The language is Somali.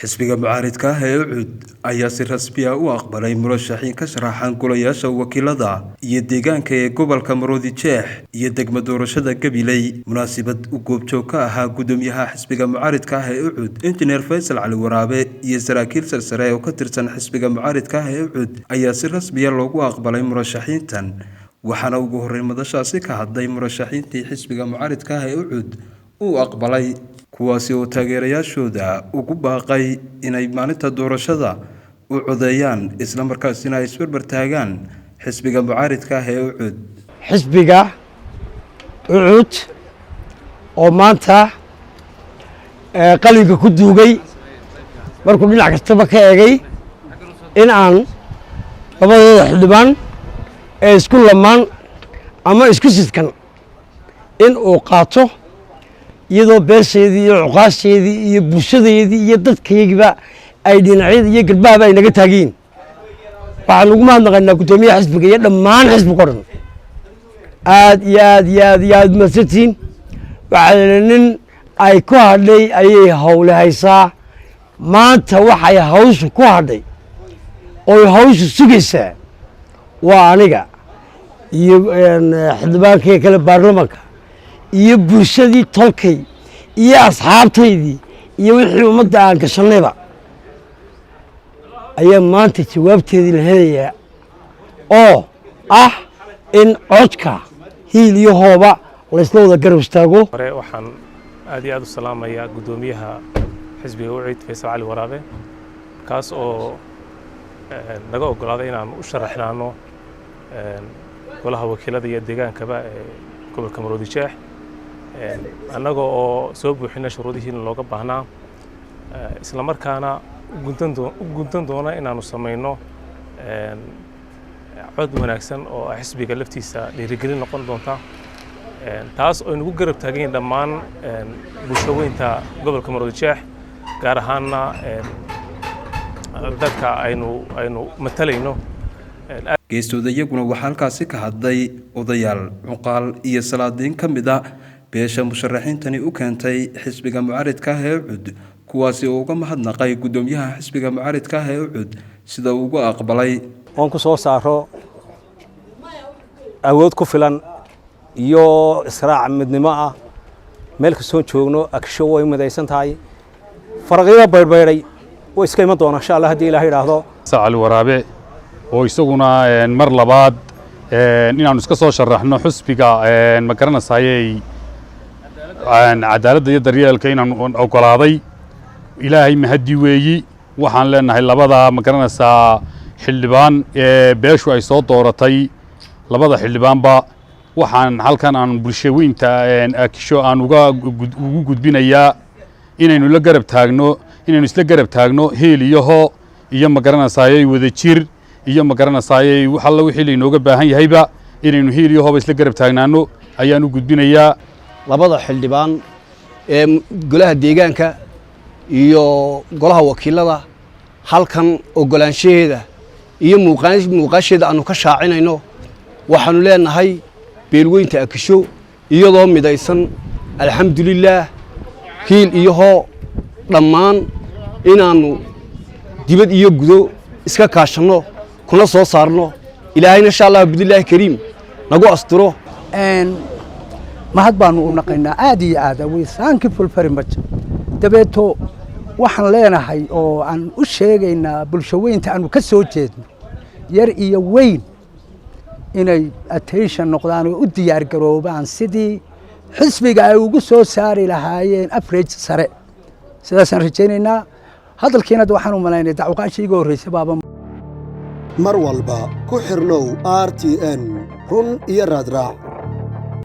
Xisbiga mucaaridka ah ee UCID ayaa si rasmi ah u aqbalay murashaxiin ka sharaxan golayaasha wakiilada iyo deegaanka ee gobolka Maroodi Jeex iyo degmo doorashada Gabiley. Munaasabad u goobjoog ka ahaa gudoomiyaha xisbiga mucaaridka ah ee UCID, Injineer Faysal Cali Waraabe, iyo saraakiil sarsare oo ka tirsan xisbiga mucaaridka ah ee UCID ayaa si rasmiya loogu aqbalay murashaxiintan. Waxaana ugu horreyn madashaasi ka hadlay murashaxiintii xisbiga mucaaridka ah ee UCID uu aqbalay, kuwaasi oo taageerayaashooda ugu baaqay inay maalinta doorashada u codeeyaan, isla markaasina ay isbarbar taagaan xisbiga mucaaridka ah ee UCID. Xisbiga UCID oo maanta qalinka ku duugay markuu dhinac kastaba ka eegay in aan labadooda xildhibaan ee isku lamaan ama isku sidkan in uu qaato, iyadoo beesheedii iyo cuqaasheedii iyo bulshadeedii iyo dadkayagiiba ay dhinacyada iyo galbahaba ay naga taagiyiin. Waxaan ugu mahadnaqaynaa guddoomiyaha xisbiga iyo dhammaan xisbiga o dhan. Aad iyo aad iyo aad iyo aad mahadsantihiin. Waxaa nin ay ku hadhay ayay hawle haysaa. Maanta waxay hawshu ku hadhay oy hawshu sugaysaa waa aniga iyo xildhibaankii kale baarlamanka iyo bulshadii tolkay iyo asxaabtaydii iyo wixii ummadda aan gashanayba ayaa maanta jawaabteedii la helayaa, oo ah in codka hiil iyo hooba laysla wada garab istaago. Hore waxaan aad iyo aad u salaamayaa guddoomiyaha xisbiga UCID, Faysal Cali Waraabe, kaas oo naga oggolaaday inaan u sharaxnaano golaha wakiilada iyo deegaankaba ee gobolka Maroodi Jeex, annaga oo soo buuxina shuruudihiina looga baahnaa, isla markaana u guntan doona inaanu samayno cod wanaagsan oo xisbiga laftiisa dhiirigelin noqon doonta, taas oo aynugu garab taagan yihiin dhammaan bulshaweynta gobolka Maroodi Jeex, gaar ahaanna dadka aynu matalayno. Geestooda iyaguna waxaa halkaasi ka hadlay odayaal, cuqaal iyo salaadiin ka mid a beesha musharaxiintani u keentay xisbiga mucaaridka ah ee UCID, kuwaasi oo uga mahadnaqay guddoomiyaha xisbiga mucaaridka ah ee UCID sida uu uga aqbalay. Oon ku soo saaro awood ku filan iyo israac midnimo ah. Meel kastoon joogno, Akisho way midaysan tahay. Faraqyada baydhbaydhay way iska iman doonaa, insha Allah, haddii Ilahay idhaahdo. Cali Waraabe oo isaguna mar labaad inaanu iska soo sharaxno xusbiga, ma garanaysayey, Cadaaladda iyo Daryeelka inaanu oggolaaday, Ilaahay mahaddi weeyi. Waxaan leenahay labada, ma garanaysaa, xildhibaan ee beeshu ay soo dooratay, labada xildhibaanba waxaan halkan aan bulshaweynta Akisho aan uga ugu gudbinayaa inaynu la garab taagno, inaynu isla garab taagno heel iyo hoo iyo, ma garanaysayey, wada jir iyo, ma garanaysayey, wax alla wixii laynooga baahan yahayba inaynu heel iyo hooba isla garab taagnaano ayaan u gudbinayaa. Labada xildhibaan ee golaha deegaanka iyo golaha wakiilada halkan oggolaanshaheeda iyo muuqaasheeda aanu ka shaacinayno, waxaanu leenahay beelweynta Akisho iyadoo midaysan, alxamdulilaah, hiil iyo hoo dhammaan inaannu dibad iyo gudo iska kaashanno kuna soo saarno. Ilaahayna, insha Allah, bidillaahi kariim, nagu asturo. Mahad baanu u naqaynaa aad iyo aad. We thank you very much. Dabeeto waxaan leenahay oo aan u sheegaynaa bulshaweynta aanu ka soo jeedno, yar iyo weyn, inay attention noqdaan oo u diyaar garoobaan sidii xisbiga ay ugu soo saari lahaayeen average sare. Sidaasaan rajaynaynaa. Hadalkiina waxaan u malaynay dacwaqaashii iga horreysay baaba. Mar walba ku xirnow RTN, run iyo raadraac.